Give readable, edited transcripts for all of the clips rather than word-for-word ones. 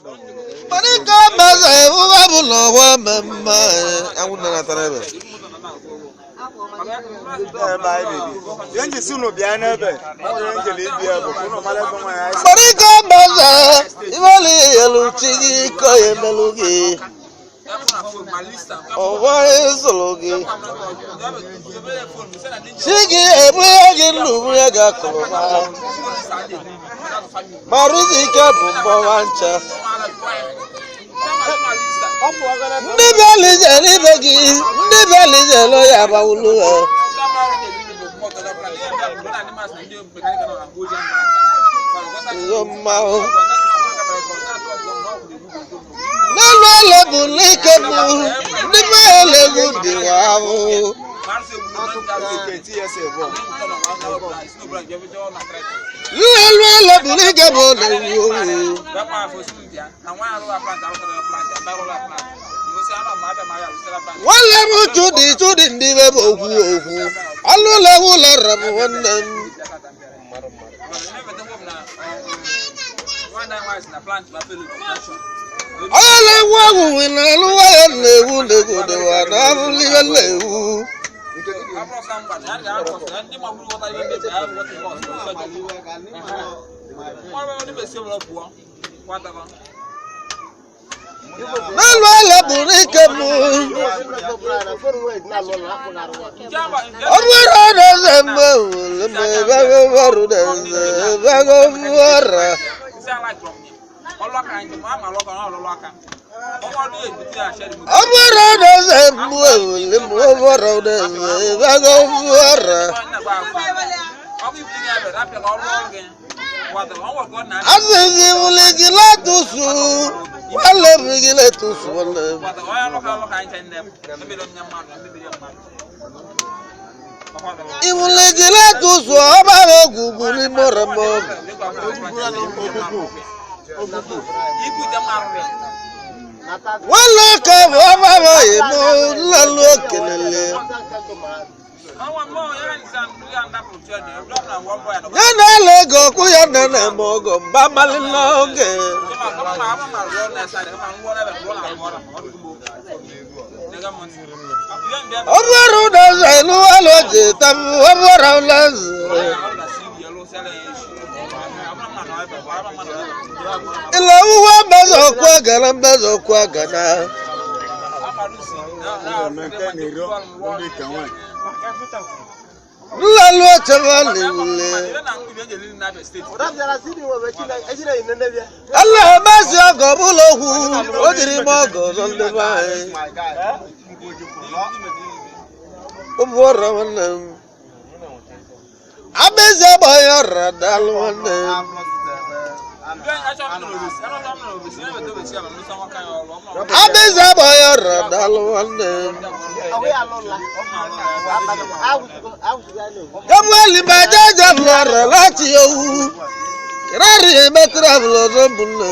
Mgbarika mbaze ụwa bụ n'ọwa mmemme anwụ natara ebe. Ebe anyị bibi. Ihe nji si unu bịa n'ebe, ọ nwere njeli ibi bụ ka unu mara ebe nwaanyị anyị si. Mgbarika mbaze iweli elu chi gị kọ ya emelu gị. Ọwa ịzụrụ gị. Chi gị ebunye gị ndụ bunye gị akụrụba. Marụzi ike bụ mbọwa ncha. Ndị bịara ije n'ibe gị, ndị bịara ije lụ ya agbawulu ha. Iyo mmanwụ. N'elu ele bụ n'ike bụ ndị mmehie egwu dị ahụ. N'elu ele bụ n'ike bụ na-ewu owu. Nwanne m chudi chudi ndị be bụ okwu okwu. Alụla ewu lọrọ m nwanne m. Onye na-ewu ewu na-alụ nwanyị na-ewu na-egwu dịwa na abụla ihe na-ewu. N'elu ala bụ n'ike m. Ọ bụrụ na eze mgbe were m ebe ọrụ na eze ebe ọrụ. Ọ bụrụ na eze mgbe were m ọrụ na eze ebe ọrụ. Asịsị wuli gị látụsụ, nwanne m gị látụsụ nwanne m. Iwuli gị látụsụ ọbara ogwugwu n'ime ọrụ m. Nwanne ka bụ ọbara ịmụ nlalụ okelele. Ya na-ele ego kwụ ya na na-eme ọgọ mba mmalị n'oge. Ọ bụrụ na eze elu alụ ji tam, ọ bụrụ na eze. Ile uwe mbezo okwu agana mbezo okwu agana. Nlalụ ochebe n'iwule. Ala emezi ọgọ bụla okwu, o jiri m ọgọ ọzọ ndị be anyị. Ụmụ ọrụ nwanne m. Amezi agbaghị ọra daalụ nwanne m. Amezi agbaghị ọra daalụ nwanne m. Gabriel Majaja lọrọ láti owu. Kìrẹ́rì mẹ́tìrà lọ́dọ̀ bùnú.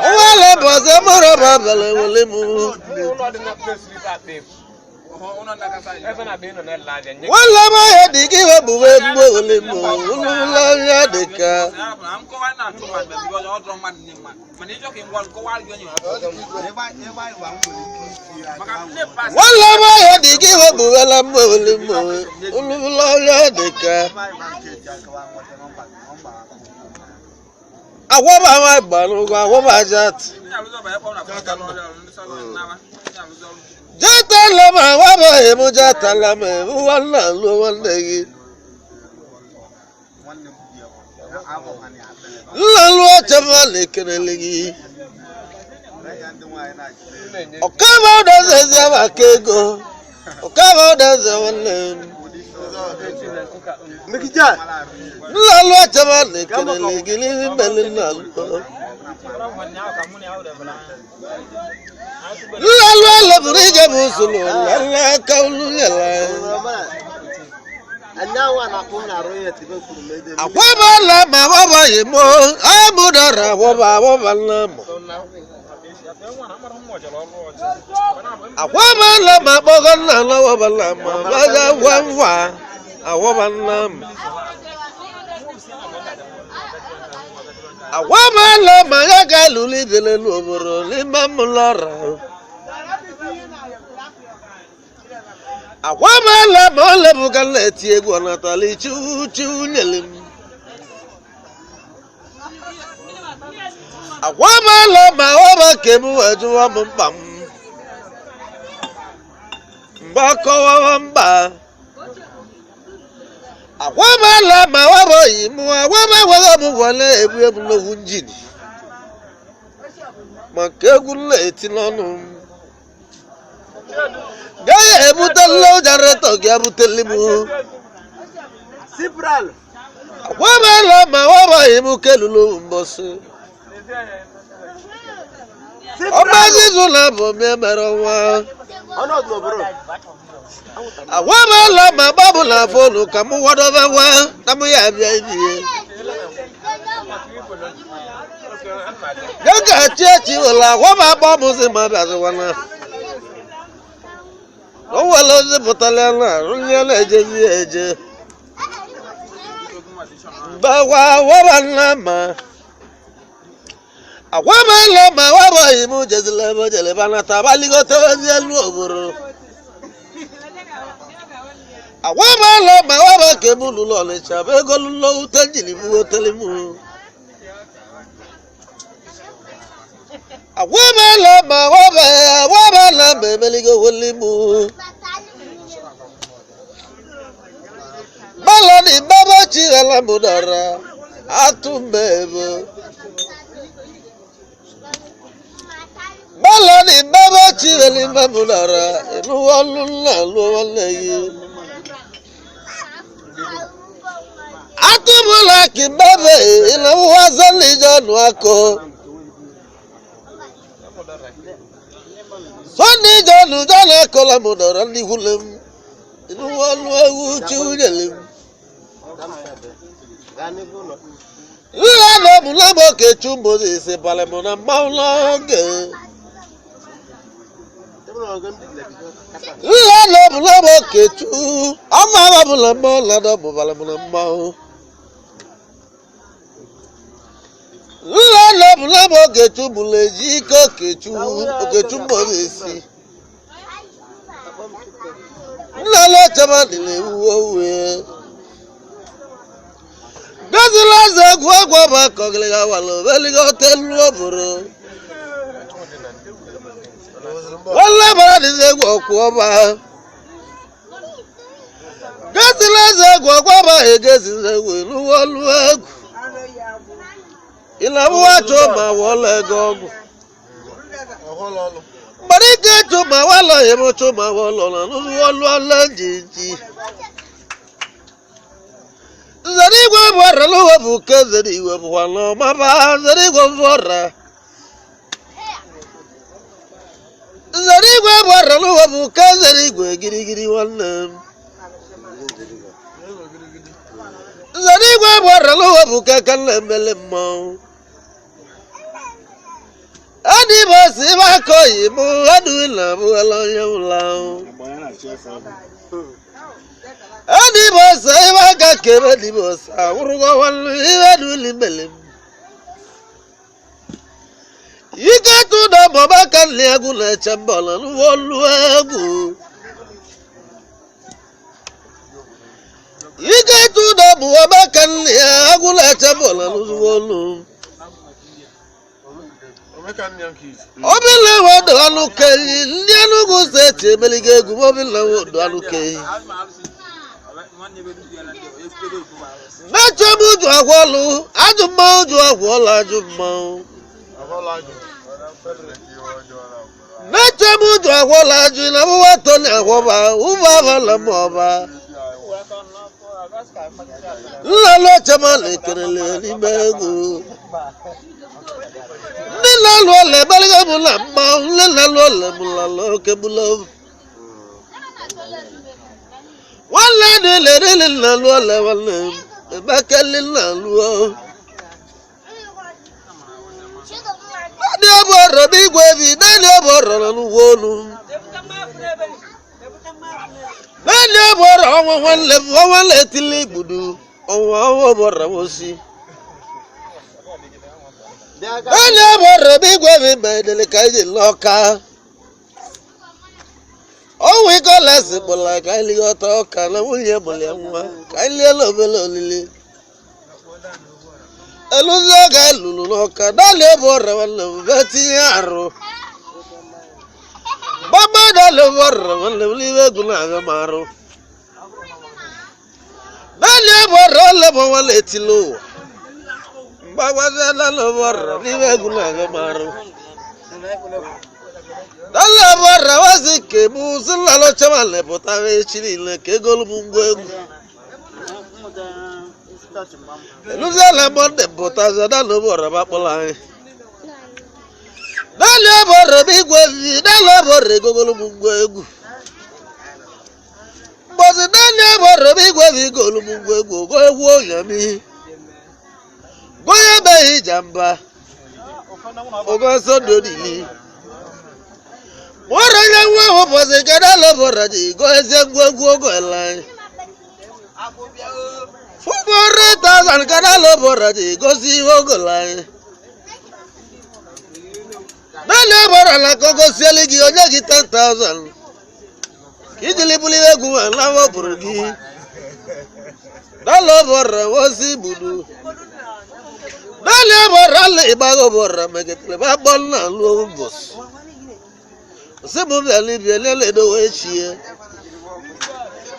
Owó lè bọ̀ sí múrò bàbẹ̀lẹ̀ wọlé mu. Wọ́n lọ mọ yẹ di kí wọ́n bùwé mú wọlé mu. Olúwa yẹ di ká. Wọ́n lọ mọ yẹ di kí wọ́n bùwé lọ mú wọlé mu. Olúwa yẹ di ká. Àwọn bá wọn gbàlúgbà àwọn bá jàt. Jata lama wa bá emu jata lama emu wọn náà ló wọn lè yí. Nlalu ọchọba lè kere lè yí. Ọ̀kàbà ọ̀dọ̀ ṣe àbá kéego. Ọ̀kàbà ọ̀dọ̀ ṣe wọn lè. Nlalu ọchọba lè kere lè yí ní bẹ́ẹ̀ni náà lọ. Nlalu ọlọ́bìnrin jẹ́ mùsùlùmí lálẹ́ káwùlù yẹlẹ. Akwaba lama waba yimo, amudara waba waba lama. Akwaba lama boga lama waba lama, baza wamwa. Awọba nna m. Awọmala ma ya ga-alụlụ ibele n'obodo n'ime m lọra. Awọmala ma ọ lebụga na-eti egwu ọnatala ichu chu nyele m. Awọmala ma ọba ke m wee jụwa m mkpa m. Mgbe akọwawa mkpa. Awọmala ma ọba oyi mụ awọma enweghị m wale ebu ebu n'owu njini. Maka egwu m na-eti n'ọnụ m. Gaghị ebutela jenaretọ gị ebuteli m. Sipral. Awọmala ma ọba oyi mụ kelulu mbọsị. Ọba Jizu na-abụ m emere nwa. Ọnọdụ obodo. Awọmala ma gbabụ na fonu ka mụ wadobe nwa na mụ ya bịa ibie. Gaga chi echi ụlọ agwa m agba m sị ma bịazịwana. O nwere ozi pụtara na onye na-ejezi eje. Mgbawa awọba nna ma. Agwamala ma awọbaghị m jezila ebe o jere banata agbaligote ozi elu obodo. Agwamala ma awọba ke m lụrụ Ọnịcha bụ ego lụlọ ute njiri bughotele m. Agwamala ma awọba agwamala ma emeligo woli m. Balani baba chirala mudara atumebo. Balani baba chirala mudara enuwaluna luwaleyi. Atumula kibabe inawaza jonu ako. Sọ́ni jọ̀nù jọ̀nù akọ́lá mudara nihulem. Enuwalu ewu chiwunyelem. Nlana m lama Okechu Moses balị m na mmanwụ n'oge. Nlana m lama Okechu ọma ama m na mmanwụ lana m balị m na mmanwụ. Nlana m lama Okechu m na-eji ike Okechu Okechu Moses. Nlana Ochema dị na-ewu owu ya. Gozila eze egwu egwu ọba kọgịlịga wala obeliga otelu oburu. Wala bara dịzi egwu ọkwụ ọba. Gozila eze egwu ọkwụ ọba egezila egwu eluwa olu egwu. Ịlabụwa chụ ma wọla ego ọgwụ. Mgbara ike chụ ma wala ịmụ chụ ma wọlọ na n'ụlọ ọlụ ọlụ njiji. Nzere igwe bụ ọra n'ụwa bụ ke nzere igwe bụkwa n'ọmaba nzere igwe bụ ọra. Nzere igwe bụ ọra n'ụwa bụ ke nzere igwe girigiri nwanne m. Nzere igwe bụ ọra n'ụwa bụ ke ka nna emele mmanwụ. Adị m osi ebe aka oyi mụ adịghị na abụghela onye nwụrụ anwụ. Adị m ọsọ ebe aka kere dị m ọsọ awụrụgo nwanne ihe n'ụlọ mele m. Ike tụ na mọba ka nne egwu na-eche mbọla n'ụlọ egwu. Ike tụ na mọba ka nne egwu na-eche mbọla n'ụlọ. Obele wodo anụ kenyi ndị Enugu steeti emeligo egwu m obele wodo anụ kenyi. Mechie m uju agwa ọlụ, ajụ mmanwụ ju agwa ọlụ ajụ mmanwụ. Mechie m uju agwa ọlụ ajụ na mụwa Tony agwọba, ụmụ abala m ọba. Nna Ochema na-ekerele n'ime egwu. Ndị na-alụ ọlụ emeligo m na mmanwụ, ndị na-alụ ọlụ m lalụ oke mụlọ. Nwanne dị lerili na-alụ ọlụ nwanne m, Emeka na-alụ ọlụ. Naanị ọbụ ọrọ n'igwe bi, naanị ọbụ ọrọ na n'ugbo olu. Naanị ọbọrọ ọnwa nwanne m, ọnwa na-etili igbudu ọnwa, ọnwa ọbọrọ osi. Naanị ọbọrọ bụ igwe bụ ma edele ka anyị ji n'ọka. Ọnwa ike ọlesi bụla ka anyị lighọta ọka na nwunye mụrụ ya nwa ka anyị liela obele olili. Eluzi oge anyị lụrụ n'ọka, naanị ọbọrọ nwanne m bee tinye arụ. Gbagba naanị ọbọrọ nwanne m n'ime egwu na-aga m arụ. Naanị ọbọrọ ole bụ nwa na-etili ụwa. Mgbagbazi naanị ọbọrọ n'ime egwu na-aga m arụ. Naanị ọbọrọ wazi nke mụ si nna chama lepụtara echi niile ka egolu m ngwa egwu. Eluziala Mọnde pụtazi naanị ọbọrọ bakpọrọ anyị. Naanị ọbọrọ bụ igwe vi, naanị ọbọrọ egogolu m ngwa egwu. Mbọsị naanị ọbọrọ bụ igwe vi golu m ngwa egwu, ogo egwu onyami. Gonye beghị jamba, ogo sodo dili. Nwere onye nwa ahụ ụbọchị nke naanị ọbọrọ ji go eze ngwa egwu ogo ele anyị. 400,000 ka naanị ọbọrọ ji gosi ihe ogolo anyị. Naanị ọbọrọ na ka o gosielu gị onye gị 10,000. Ka ijili buli egwu ma lawa bụrụ gị. Naanị ọbọrọ osi gbudu. Naanị ọbọrọ ala ịgbago ọbọrọ megetere ma gbọ nna lụọ mbọsị. Sị m bịala ibie lele edowe echi ya.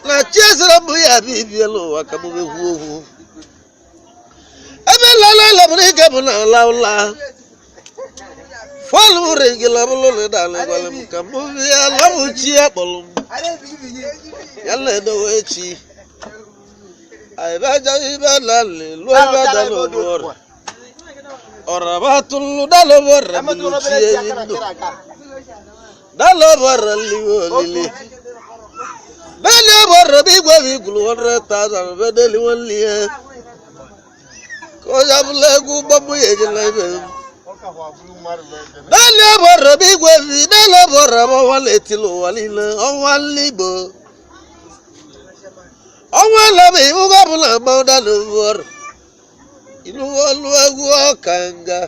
Na chi esere mbụ ya abịa ibie n'ụwa ka m mekwu okwu. Ebe lala ala bụ ike bụ na ala ụla. Fọlụ m ringila bụlụ na ịdala gwara m ka m bịa lọbụ chi ya kpọrọ m. Ya na edowe echi. Àìbájá ibẹ̀ lálẹ́ ló bá dá lọ́wọ́ rẹ̀. Ọ̀rọ̀ bá tún lù dá lọ́wọ́ rẹ̀ bí ló ti yé nínú. Dá lọ́wọ́ rẹ̀ líwọ́ líle. Bẹ́ẹ̀ni ọ̀bọ̀ rẹ̀ bí gbọ́ bí gùlù 100,000 bẹ́ẹ̀ délé wọ́n lé ẹ́. Kọjá búlẹ́gù bọ́mú yẹ̀jẹ̀ lẹ́bẹ̀. Bẹ́ẹ̀ni ọ̀bọ̀ rẹ̀ bí gbọ́ bí dá lọ́wọ́ rẹ̀ bọ́ wọ́n lè ti lò wọ́n líle ọ̀wọ́n lígbó. Ọnwa lọbụ iwu ọbụla mmanwụ dá lọ́wọ́ rẹ̀. Inú ọlụ egwu ọkanga.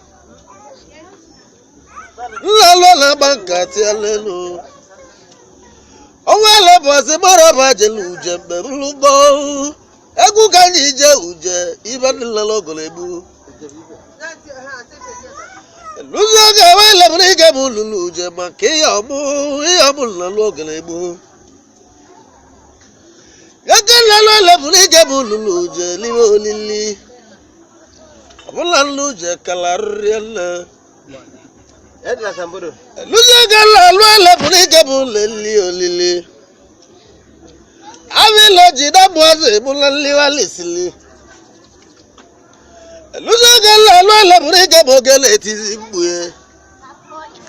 Nlọlọ na-agba nkatị alelu. Ọnwa lọbọsị mọrọba jelu uje mgbe bụrụ gboo. Egwu ka anyị je uje ibe ndị lọrọ ogolo egbu. Luzi oge ebe lebụrụ ike m lụrụ uje maka ihe ọmụ ihe ọmụ lọrọ ogolo egbu. Eke lọrọ lebụrụ ike m lụrụ uje n'ime olili. Ọbụla nlu uje kala rịrịa nne. Luzi oge lọlụ lebụrụ ike m leli olili. Amilo jide mụazị mụla nliwalisili. Luzi oge lọlụ lebụrụ ike m oge na-etizi mkpu ya.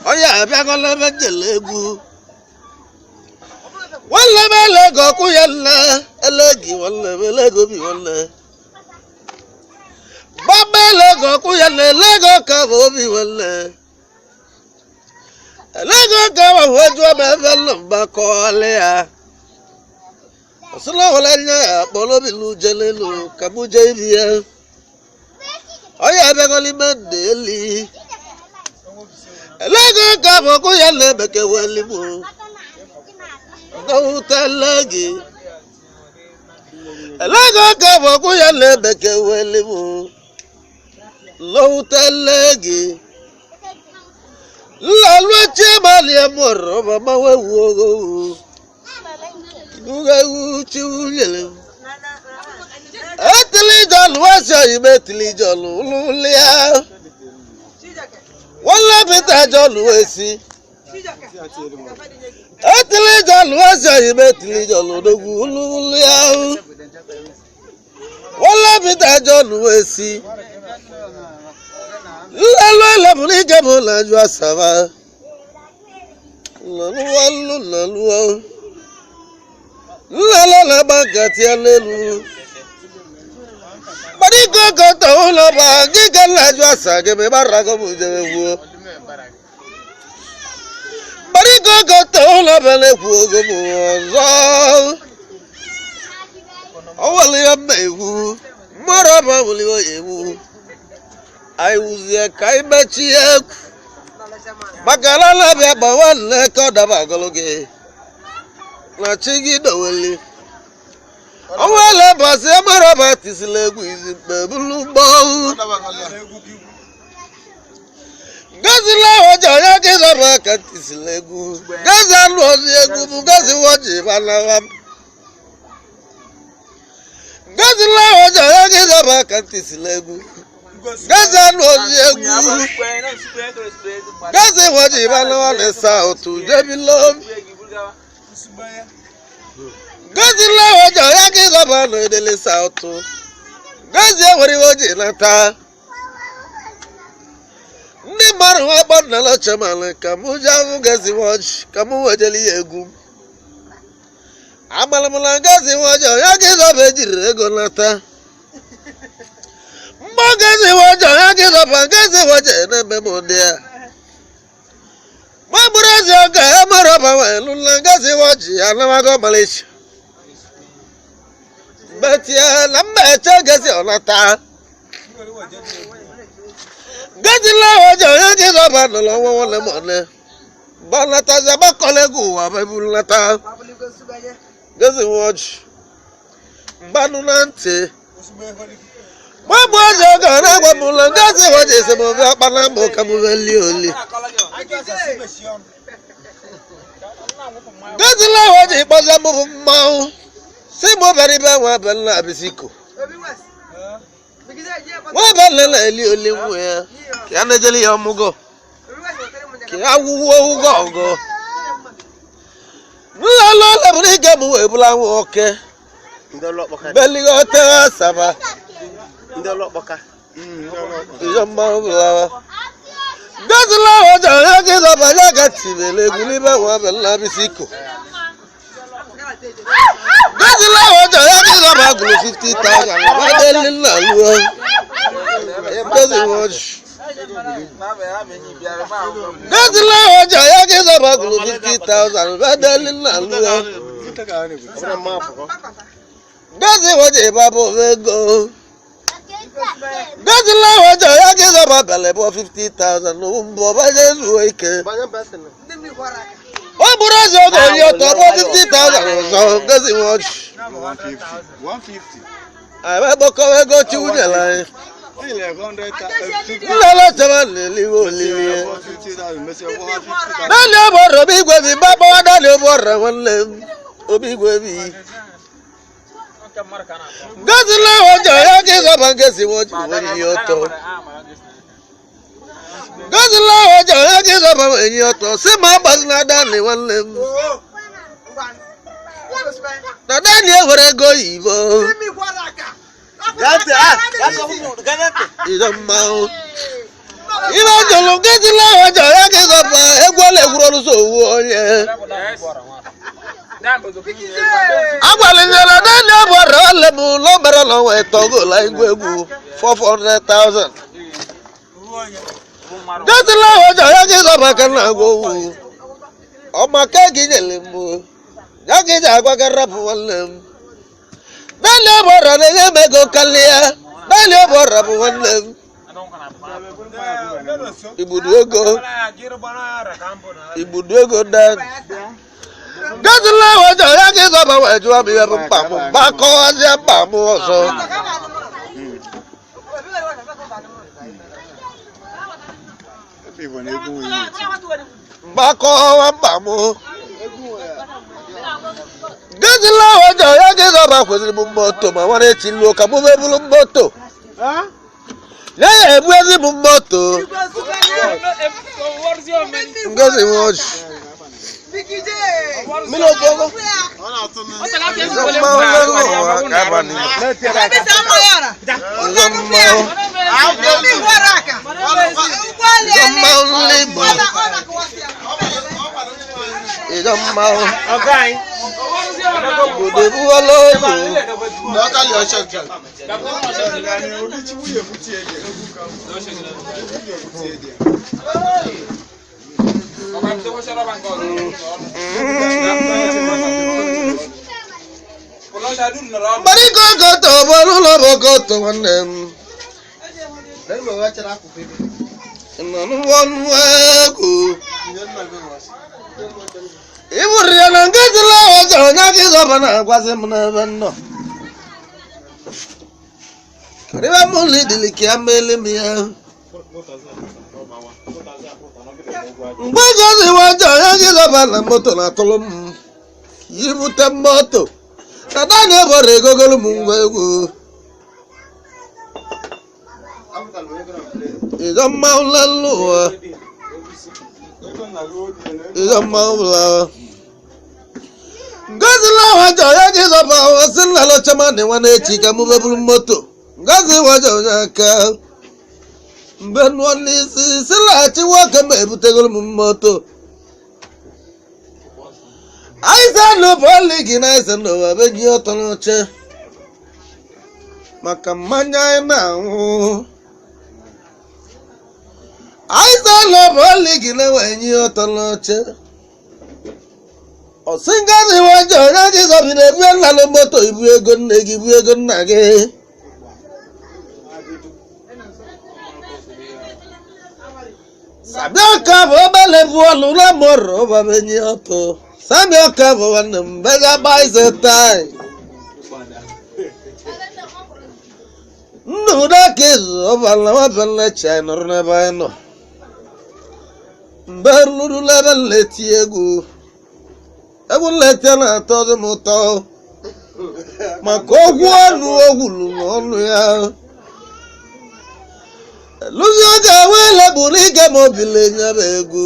Onye abịagola ebe njele egwu. Nwanne m elego ọkụ ya nne elegi nwanne m elego bi nwanne. Gbagba elego ọkụ ya nne elego ka bụ obi nwanne. Elego ka bụ wejuo m ebe nọ mgba kọọlị ya. Ọsịla wele nye ya kpọrọ obi n'uje n'elu ka mụ jee ibi ya. Onye abịagola ime nne eli. Elego ka bụ ọkụ ya nne bekee weli mụ. Ndọwụtala gị. Elego ka bụ ọkụ ya nne bekee weli mụ. Ndọwụtala gị. Nlalụ chiamali mụrụ mama wewu ogowu. Ibuga ewu chiwu nyere m. Etili jọlụ wasi oyibo etili jọlụ lụlịa. Wọlé Peter jọlụ esi. Etili jọlụ wasi oyibo etili jọlụ dogwu lụlịa. Wọlé Peter jọlụ esi. Nlelu elebụrụ ike bụ na ju asaba. Nlọlụwa nlọlụwa. Nlele na-agba nkatị ya n'elu. Gbadiko kọtọ ụlọ ba gị ka nna jụ asa gị ma ịgbara gị bụ jebe gwuo. Gbadiko kọtọ ụlọ ba na-ekwu ogo m ọzọ. Ọwọlụ ya mma ewu mmadụ ọba wụli ewu anyị wụzie ka anyị mechie egwu maka na alabịa gbawa nne ka ọ daba agụlụ gị na chi gị doweli ọnwa bọsị mmadụ ọba tisila egwu izi mkpe bulu mgbanwụ gazila ọjà ya gị zọrọ aka tisila egwu gazi anụ ọzọ egwu bụ gazi wọji banawa gazila ọjà ya gị zọrọ aka tisila egwu gazi anụ ọzọ egwu gazi wọji banawa na saụtụ jebilo gazila ọjà ya gị zọrọ na edele saụtụ gazi ewere oji nata ndị mmadụ akpọ nnala chamalị ka mụ ji ahụ gazi wọji ka mụ wejele ya egwu amalamala gazi wọji ya gị zọba ejiri ego nata mgbe gazi wọji ya gị zọba gazi wọji na-eme m ndị ya ma bụrụ ezi oge amara ọba wee lụla gazi wọji anawago Malaysia mbetie na mba eche gazi ọnata gazila ọjọ ya gị zọba nọrọ nwa nwanne m ọnẹ gbanatazi agbakọla ego ụwa ma eburu nata gazi wọji mgbanụ na ntị gbagbu ọjọ ga na-agwa m ụlọ gazi wọji esemokwu akpana mbụ ka m lie oli gazila wọji kpọza m bụ mmanwụ si mụ bịara ibe nwa be nna abisiko nwa be nna na-eli oli nwa ya ka ya na-ejeli ya ọmụgọ ka ya wụwuo ụgwọ ọgọ nlala ụlọ bụrụ ike m wee bụla nwa oke beligota asaba iyo mmanwụ bụlawa gazila ọjọ ya gị zọba ya ga tibere egwu n'ime nwa be nna abisiko gazila ọjọ ya gị zọba gụrụ 50,000 gbadeli nna luo gazi wọjị gazila ọjọ ya gị zọba gụrụ 50,000 gbadeli nna luo gazi wọjị babụ ego gazila ọjọ ya gị zọba bịara bụ 50,000 mbụ ọbanye zuo ike ọ bụrụ eze oge onye ọtọ bụ 50,000 ọzọ gazi wọjị 150. anyị agbakọwa ego chi nwunyere anyị O nyere 100,000. nlala chọrọ na-eliwe olili 50,000, mesịa 150,000. naanị ọbụ ọrụ obi igwe bi mgbe agbawa naanị ọbụ ọrụ nwanne m obi igwe bi gazila ọjọ ya gị zọba ngezi wọjị enyi ọtọ gazila ọjọ ya gị zọba enyi ọtọ si ma agbazina dani nwanne m na dani ewere ego oyibo ịdọ mmanwụ ibe jụrụ gazila ọjọ ya gị zọba egwu ọla egwuru ọrụ so owu onye agbalịnyere naanị ọbụ ọrụ ole m ụlọ mere na ọnwa ịtọgola igwe egwu 400,000 gazila ọjọ ya gị zọba ka na agwa owu ọmaka gị nyere m ya gị ji agwa gị rapụ nwanne m naanị ọbụ ọrụ na-enye m ego karịa naanị ọbụ ọrụ bụ nwanne m igbudu ego igbudu ego dan gazila ọjọ ya gị zọba wee jụọ m ihe bụ mkpa m gbakọwazie mkpa m ọzọ Ebe Igbo na-egwu nwere iti. mgbakọwa mkpa m gazila ọjọ ya gị zọba kwesịrị m moto ma nwere echi luo ka mụ buru moto ya ya ebu ezi m moto ngozi m ọjị nzọ mmanwụ nzọ mmanwụ n'igbo ịzọ mmanwụ obodo ebuwala ogo Mgbarịka ogoto bụ ụlọ bụ ogoto nwanne m. Nọ n'ọnụ egwu. Ị bụrụ ya na nke dịla ọjọọ onye gị zọba na-agwazi m n'ebe m nọ. Karịba m ụlọ idili ka ya meele m ya. Mgbe gozi ọjọọ onye gị zọba na moto na-atụrụ m. Ibute moto. Na naanị eboro egogolu m ngwa egwu. Ịzọ mmanwụ lelu ụwa. Ịzọ mmanwụ lelu. Ngozi lawaja onye gị zọba osi nlala chama na nwa na-echi ka mụ beburu moto. Ngozi waja onye aka. Mgbe nụọ n'isi si laghachi nwoke ma ebutegoro m moto. Anyị sị na bọọlụ gị na eze n'ụwa be gị ọtọ n'oche. Maka mmanya anyị na-aṅụ. Anyị sị na bọọlụ gị na-enwe ọtọ n'oche. Ọsị Ngozi waja onye gị zọbi na-ebu nlalụ moto ibu ego nne gị ibu ego nna gị. Sabi ọka bụ obele bụ ọlụ na mụrụ ụbabenye ọtọ. Sabi ọka bụ nwanne m bega gba ise tai. Nnụnụ aka ezu ọbala nwabala chi anyị nọrọ n'ebe anyị nọ. Mgbe ruru n'ebe nleti egwu. Egwu nleti a na-atọ dị m ụtọ. Maka okwu ọnụ o gwuru n'ọnụ ya. Lụzi oge wee bụrụ ike ma obile nyaba egwu.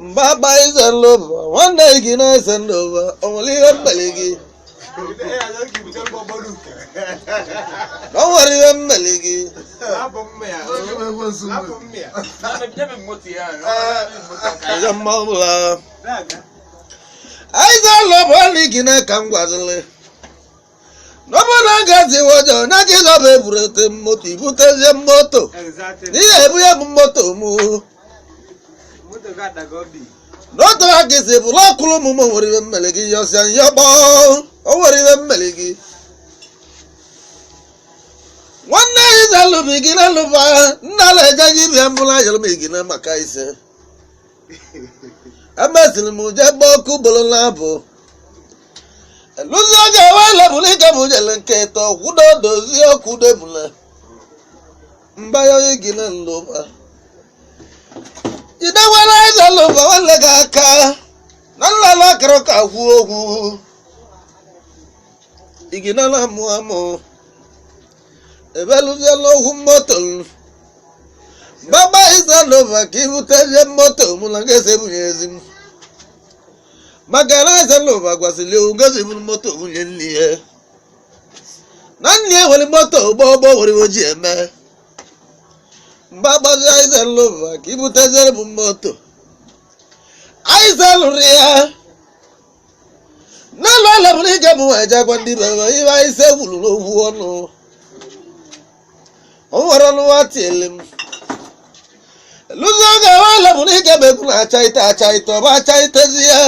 Mgbe agba ize nlova nwanne gị na eze nlova o nwere ihe mmeli gị. O nwere ihe mmeli gị. Ịza mma ọbụla. Aiza nlova ọlụ gị na ka m gwazili. N'ọbụna gazi wọjọ na gị zọba eburete moto ibutezie moto. N'ihe ebunye m moto mụ. N'otu aka isi bụrụ ọkụrụ m m nwere ihe mmeli gị yọsịa nyọgbọ o nwere ihe mmeli gị. Nwanne ya ịzalụbi gị na lụba nna na-eje gị bịa mbụla ayọrọ m gị na maka ise. Emesịrị m je gbaa ọkụ ugboro na-abụ. Lụzi oge wee bụrụ ike m jere nke ịtọ kwudo dozie ọkụ debula. Mba ya gị na nlụba. Jidewere eze lụba nwanne gị aka na nlala akara ka kwuo okwu. Igina na amụ amụ. Ebeluziela okwu moto. Gbagba ise lụba ka ibutezie moto mụ na gị ebunye ezi m. Maka na eze lụba gwasịrị ngozi buru moto bunye nne ya. Na nne ya nwere moto gbọgbọ nwere oji eme. Mgbe agbazi eze lụba ka ibuteziere m moto. Aize lụrụ ya. N'elu ala bụrụ ike bụ nwa eje gwa ndị be m ihe aise kwuru n'okwu ọnụ. O nwere ọnụ nwa tiele m. Lụzi oge ala bụrụ ike bụ egwu na-acha ite acha ite ọba acha itezi ya.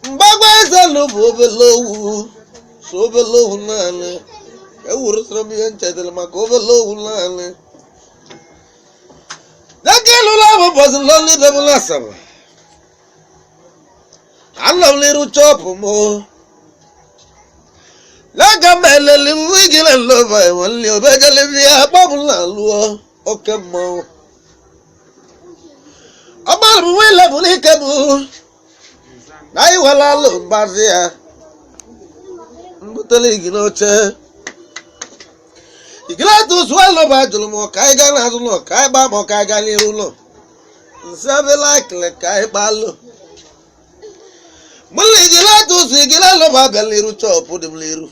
Mgbagwa eze lụ bụ obele owu. So obele owu naanị. Ewurusịrị m ihe nchetara maka obele owu naanị. Deke lụrụ ahụ ụbọchị lọlụ ibe m na Asaba. Anọ m n'iru chọpụ m. N'aka m elele m igile nlọba enwe nli obejele m ya kpọ m na lụọ oke mmanwụ. Ọgbara m nwile bụ n'ike m. Na iwela alụ mgbazi ya. Mbutere igi n'oche. Igile tụsụ alụba jụrụ m ka anyị gaa n'azụ ụlọ ka anyị gbaa ma ka anyị gaa n'ihu ụlọ. Nsị abịala akịlị ka anyị gbaa alụ. Mụ na igile tụsụ igile alụba abịa n'iru chọpụ dị m n'iru.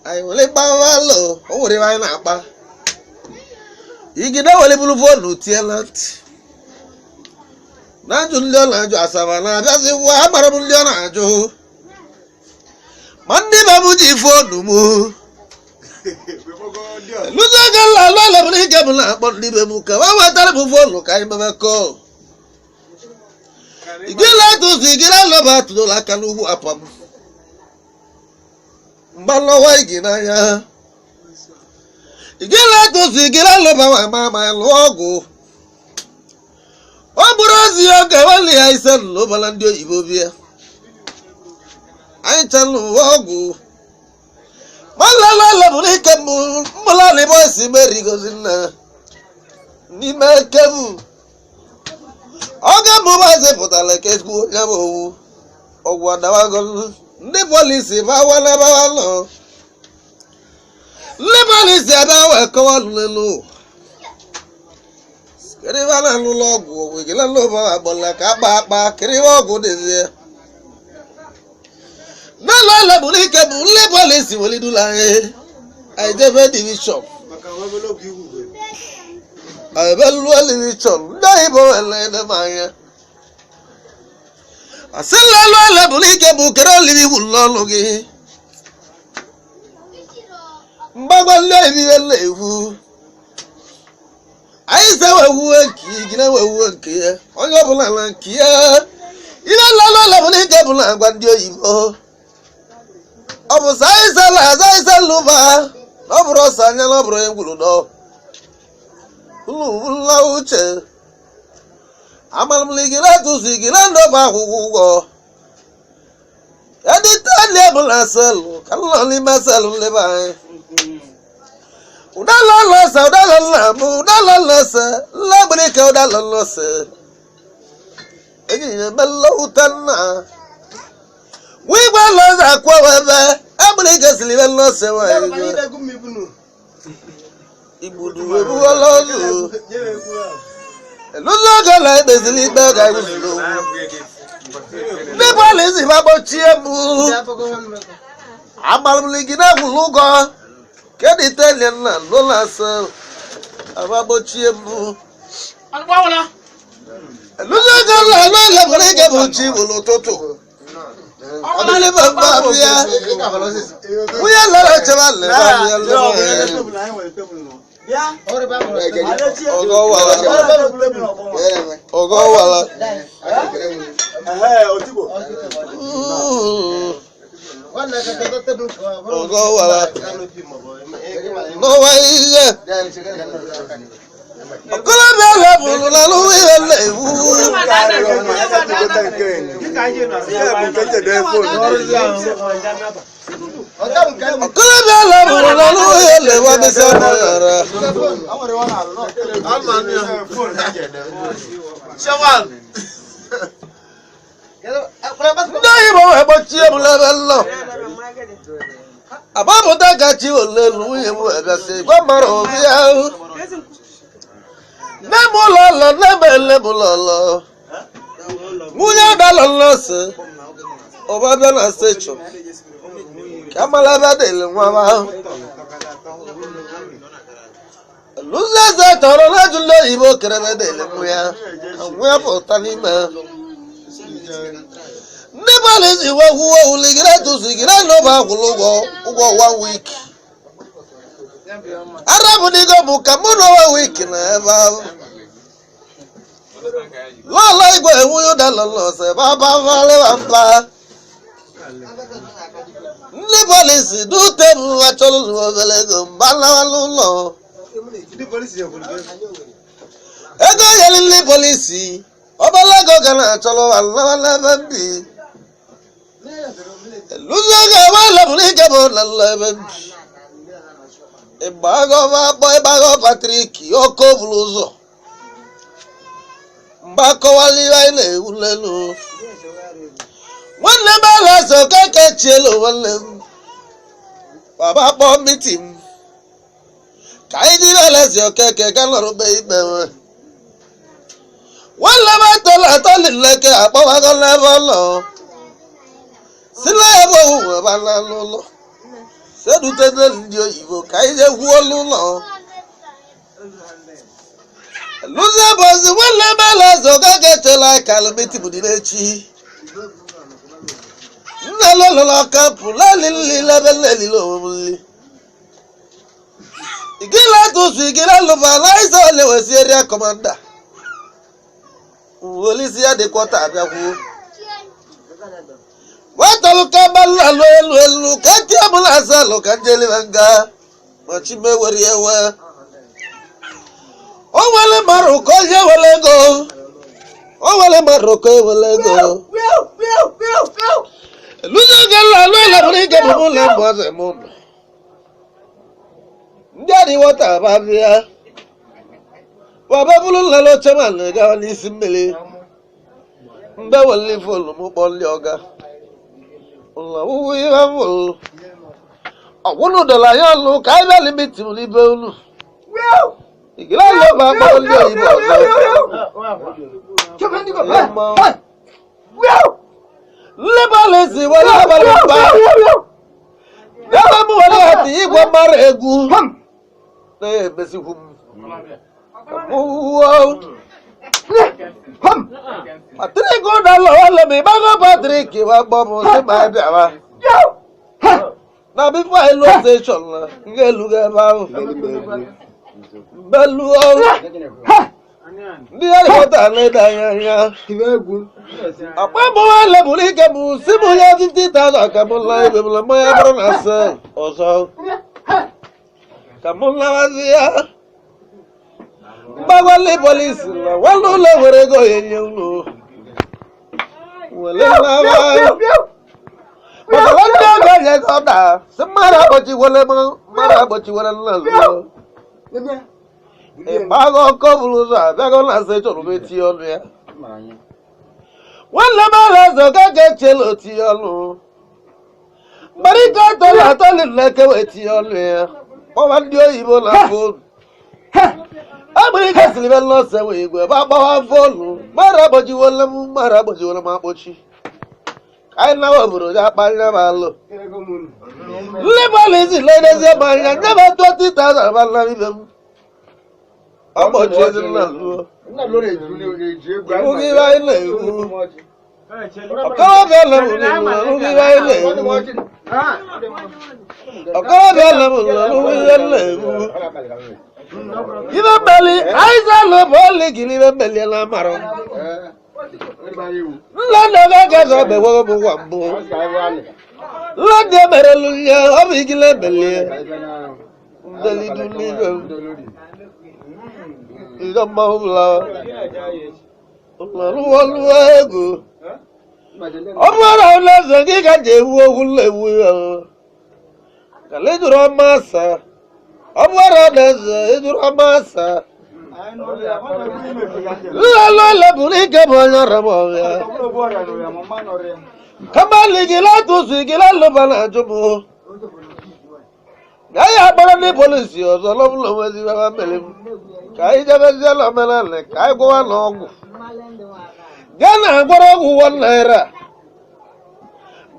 Anyị were gbawa alụ o nwere ebe anyị na-akpa. Igide were buru fonu tie na ntị. Na-ajụ ndị ọ na-ajụ Asaba na-abịazi gwa agbara m ndị ọ na-ajụ. Ma ndị be m ji fonu m. Lụzi oge nla alụ ala bụ ike m na-akpọ ndị be m ka ha wetara m fonu ka anyị mebe kọl. Igila tụzụ igila lọba atụdola aka n'ugwu apam mgbalọwa igi n'anya. Igila tụzụ igila lọba ma ma ma lụọ ọgwụ. Ọ bụrụ ozi ya ga-eweli ya ise n'ụbala ndị oyibo bịa. Anyị chalụ ọgwụ. Malala bụrụ ike mbụlalị bọsị merigozi nna n'ime kebu. Oge mbụ maazị pụtara ka ezigbo ya bụ owu ọgwụ adawago ndị polisi bawala bawalụ ndị polisi abịa wee kọwa n'elu kiriba na alụlụ ọgwụ wegila n'ụba agbọla ka akpa akpa kiriba ọgwụ dịzie n'ụlọ ụlọ bụrụ ike bụ ndị polisi welidula anyị anyị jebe divishọn ebe lụọ divishọn ndị oyibo wele ede m anya asị nlelu ele bụrụ ike bụ kere olili iwu n'ọnụ gị mgbagwa ndị oyibo ihe na-ewu anyị se wewuwe nke gị na-ewewuwe nke ya onye ọbụla na nke ya ihe nlelu ele bụrụ ike bụ na agwa ndị oyibo ọ bụ sa anyị sela aza anyị selụba na ọ bụrụ ọsọ anya na ọ bụrụ onye gwuru nọ ụlọ uche amalamligila tụzigila ndọba akwụkwọ ụgwọ edita ndị ebula selụ ka nọ n'ime selụ nleba anyị ụdala lọsẹ ụdala nna m ụdala lọsẹ nlagbirike ụdala lọsẹ enyi ya emela ụta nna wigwe lọsẹ akwa ebe agbirike siri ebe lọsẹ nwanyị igbudu ebuola ọzụ eluzi oge na ekpeziri ikpe ga-eguzoro ndị polisi ma gbochie m agbalụmligi na-egwulu ụgọ kedụ italian na lụla aba gbochie m eluzi oge na alụ nwere ike bụ chi bụrụ ụtụtụ ọdịlị bụ mgbe abịa nwunye lara chebe lere abịa ọgọwala ọgọwala ọgọwala n'ụwa ihe ọkọlọbịa lebụrụ na n'ụwa ihe na-ewu. Ọkọlọbịa lebụrụ na n'ụwa ihe na-ewu abịsị ọnụ yara. Ndị oyibo wee gbochie m n'ebe nlọ agbapụta gachi ole elu nwunye m wee bịasị gwa mara obi ahụ nne m ụlọ ụlọ nne m ele m ụlọ ụlọ nwunye dalọ nọọsụ ụba bịa na steshọn ka amala ebe dịrị nwa m ahụ lụzi eze chọrọ n'ajụ ndị oyibo kere ebe dịrị nwa ya nwa ya pụta n'ime ndị polisi wee kwuo uligire tụzigire n'ụba akwụrụ ụgwọ ụgwọ one week arabụdigo bụ ka mụ na one week na ebe ahụ lọlọ igwe enwunye ụdalọlọsọ ebe abalịwa mba ndị polisi dute m achọrọ ụlọ obere ego mba lawa n'ụlọ ego nyere ndị polisi obere ego ga na-achọrọ alawa n'ebe mbi lụzi oge ebe lebụrụ ike bụ lala ebe mbi ịgbagọba akpọ ịgbagọ Patrik ọkụ buru ụzọ mgbe akọwala ihe anyị na-ewu n'elu nwanne m ala eze okeke chielu nwanne m baba kpọọ mitin ka anyị jiri alaeze okeke ga nọrọ be ikpe nwe nwanne m atọla atọli nleke akpọwago n'ebe ọ nọ si na ya bụ owuwe bala n'ụlọ sedutete ndị oyibo ka anyị jee gwuo n'ụlọ lụzie bọzi nwanne m alaeze okeke chela kalụ mitin dị n'echi nna lọlọlọ kampụ lelili lebe lelili onwe m igila tụsụ igila lụba na ịza ole wesi eria kọmanda Olisi ya dịkwọta abịakwuo. Nwata ka gbalụ elu elu ka ntị ọbụla asalụ ka njelibe nga ma chime were ewe. O nwere mmadụ ka onye were ego. O nwere mmadụ ka ewere ego. Eluzo ga la alụ elebụrụ ike bụ ụlọ mbụ ọzọ eme ụlọ. Ndị adị wọta ba bịa. Baba bụrụ nlele oche ma na-gawa n'isi mmiri. Mgbe wele fonu m kpọọ ndị ọga. Ụlọ ọwụwụ ihe m hụrụ. Ọgwụnụ dọrọ anyị ọnụ ka anyị bịa limiti m n'ibe unu. Ìgìlá ló máa gbọ́ ní òyìnbó ọ̀sán. Nleba lesi wọlé abalị mba. Ebe m were ati igwe mara egwu. Na-emesikwu m. Mụwuo. Patrik ụdala ọlụ m ịgbago Patrik wa gbọ m sị ma bịawa. Na bifo elu steshọn na nga elugo ebe ahụ. Mbeluo. Ndị helikọpta na-ede anya anya. Ọkpa mụ nwanne bụrụ ike m si mụ ya 50,000 ka mụ laa ebe m la mmanya bụrụ na sel ọzọ. Ka mụ lawazi ya. Mgbagwali polisi na nwanne ụlọ nwere ego ya enye unu. Wele lawa. Maka nwanne ọga nye ego na si mmadụ agbochiwele m mmadụ agbochiwele nna lụọ. Ịgbago ọkọ bụrụ ụzọ abịago na sị chọrọ m etinye ọnụ ya. Nwanne m ala ọzọ ka ga echela otinye ọnụ. Mgbarịta atọla atọli nneke wee tinye ọnụ ya. Kpọwa ndị oyibo na fonu. Agbịrịka siri be nlọsọ wee igwe ba gbawa fonu. Mmadụ agbochiwele m mmadụ agbochiwele m akpọchi. Ka anyị nawa obodo ya kpanya m alụ. Ndị polisi ledezie m anya nye m 20,000 ma nna ibe m. Ọkpọchi ezi nna lụọ. Iwu gị ibe anyị na-ekwu. Ọkọlọbịa nna m lụrụ ibe anyị na-ekwu. Ọkọlọbịa nna m lụrụ ibe m na-ekwu. Ibe mmeli, anyị zalụ bụ oli gị ibe mmeli na amarụ. Nna nna m agaghị ọbịa m ngwa mbụ. Nna ndị emerelu ya, ọ bụ igile emelie. Ndelidu n'ibe m. Ìjọ mmanwụ bụla. Ụlọ ego. Ọ bụrụ na ụlọ eze gị ka ji ewu okwu nlewu ya. Kala ịjụrụ ọma asa. Ọ bụrụ na eze ịjụrụ ọma asa. Nlele ole bụrụ ike bụ onye ọrịa m ọrịa. Kama ligila tụsụ igila lụba na ajụ m. Na ya akpọrọ ndị polisi ọzọ lọbụla onwezi ebe mere m. Ka anyị jebezie n'omenala ka anyị gwọwa n'ọgwụ. Gaa na agwọrọ ọgwụ ₦1.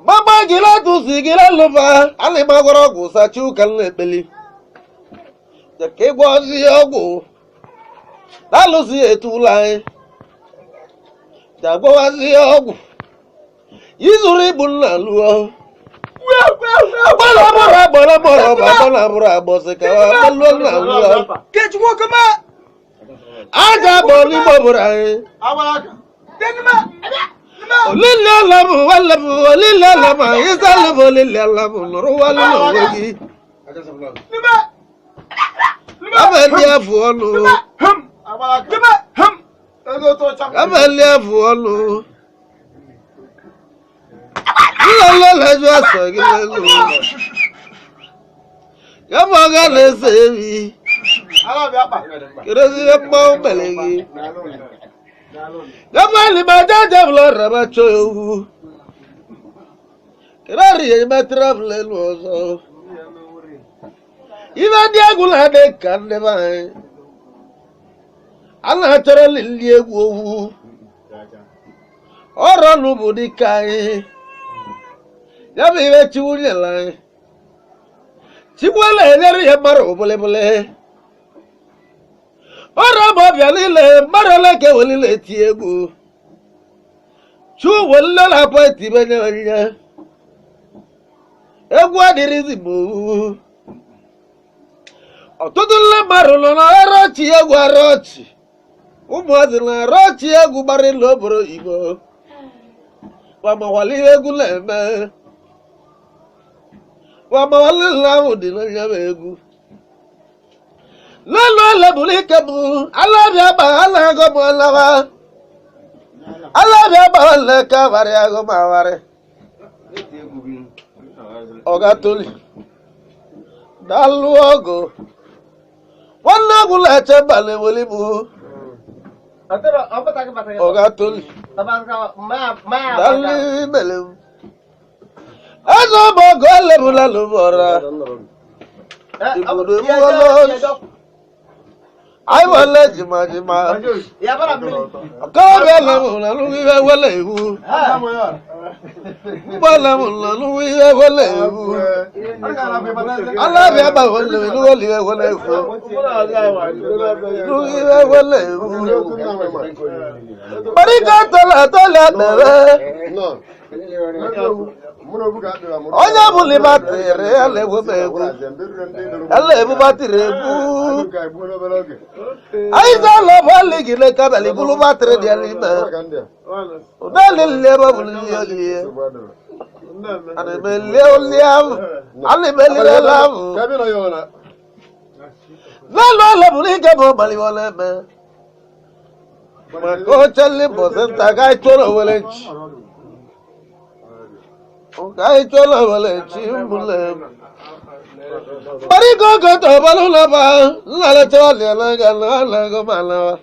Mama gila tụsụ igila lụba ana m agwọrọ ọgwụ sachi ụka nna ekpeli. Ka ịgwọ ozi ọgwụ. Na-alụsị ya etu ụlọ anyị. Ga-agwọwazi ọgwụ. Izuru ibu nna lụọ. Agbala mụrụ agbala mụrụ bụ agbala mụrụ agbọsị ka ọ lụọ nna lụọ. Aja bụ n'igbo bụrụ anyị. Olili ala m nwanne m olili ala m anyị zalụ m olili ala m nụrụ nwanne m onwe gị. Ama ndị afụ ọnụ. Ama ndị afụ ọnụ. Nlele lẹ́jọ́ ẹ̀sọ̀ gí lẹ́nu. Yọ́mọ ọ̀gá na-ese ewi. Kèrèsì mmanwụ mele gị. Yọ́mọ alìmọ̀ jẹ́jẹ́ bụlọ rẹ̀mẹ̀ chọ ewu. Kèrè àrìyé mẹ́tìrẹ́ lẹ́nu ọzọ. Ife ndị egwu na-adị ka ndị be anyị. A na-achọrọ ndị egwu owu. Ọrụ nụ bụ dike anyị. Ya bụ ihe Chukwu nyere anyị. Chukwu na-enyere ihe mmadụ bụlịbụlị. Ọrụ ma ọbịa niile mmadụ ole ka ewelile eti egwu. Chukwu welile na-apụ etibe nye onyinye. Egwu adịrịzi m owu. Ọtụtụ ndị mmadụ nọ na ọrụ ọchị egwu arụ ọchị. Ụmụazị na-arụ ọchị egwu gbara ilu obodo Igbo. Wamawali ihe egwu na-eme. Wamawali nla ahụ dị n'anya bụ egwu. Lọ́lọ́ lẹ́bùrú kẹ́bù alábíà bá alágọ́ mọ́ lọ́wọ́. Alábíà bá lẹ́ka wàrí agọ́ mọ́ wàrí. Ọ̀gá Tolì, dàlú ọgọ̀. Wọ́n náà gùn lẹ́tẹ̀ balẹ̀ wọlé bu. Ọ̀gá Tolì, dàlú mẹ́lẹ̀ mu. Ẹ̀sọ́ bọ̀ gọ́ lẹ́bù lálù bọ̀ra. Ìbùdó mú ọlọ́ọ̀ṣì. Àìwọlé jìmàjìmà. Ọ̀kọ́ lẹ́mù lálù wíwẹ́ wọlé ìwú. Mbọ́ lẹ́mù lálù wíwẹ́ wọlé ìwú. Alábíà bá wọlé ìlú wọlé wọlé ìwú. Ìlú wíwẹ́ wọlé ìwú. Mọ̀ríkà tọ́lá tọ́lá bẹ̀rẹ̀. Onye bụla ịba tịrị ya na-egwu m egwu. Ya na-ebu batịrị egwu. Anyị zala bụ alị gị na kabali bụrụ batịrị dị ya n'ime. Ụdali nle ebe ọ bụla ihe olie. Ana m elie oli ahụ. Ana m elile ahụ. Lọ́lọ́ lẹ́bùrú ike bụ ọmọlẹ́wọlẹ́ eme. Maka oche ndị mbọsị nta ka anyị chọrọ were nchi. Ka anyị chọrọ were nchi mbụle. Mgbarịka oge tọbalụ lọba nlaleta ọlịala ga na ma lawa.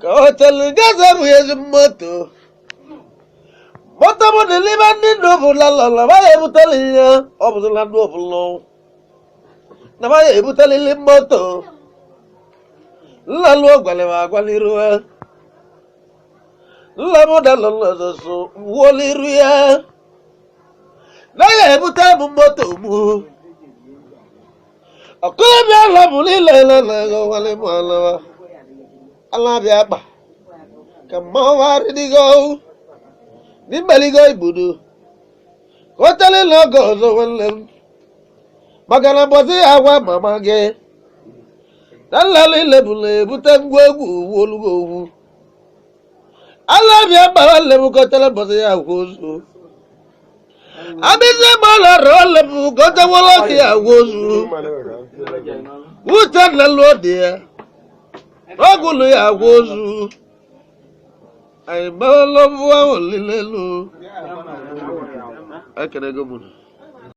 Ka oche ndị gaza bụ ezi moto. Moto bụ dị n'ime ndị ndụ bụla lọla ba ya ebutela ihe ọ bụzịla ndụ ọbụla ọnwụ. Na ba ya ebutelili moto. Nlalu ọgwalị ma agwaliru ya. Nla m dalụlọsọsọ wuoliru ya. Na ya ebute m moto mụ. Ọkụlọbịa ala bụ niile ele na ego wale m alawa. Alabịa akpa. Ka mmanwụ arịdịgo. N'imeligo igbudu. Ka o telila oge ọzọ nwanne m. Maka na mbọsị ya agwa mama gị. Na nlala ilebụla ebute ngwa egwu owu olugo owu. Alabịa gbara nne m kọtara mbọsị ya agwa ozu. Abịsị gbara ọrụ nne m kọtawala gị agwa ozu. Wute nna lụọ dị ya. Ọgwụlụ ya agwa ozu. Anyị gbarala mbụ ahụ lilelu. Ekele gị mụrụ.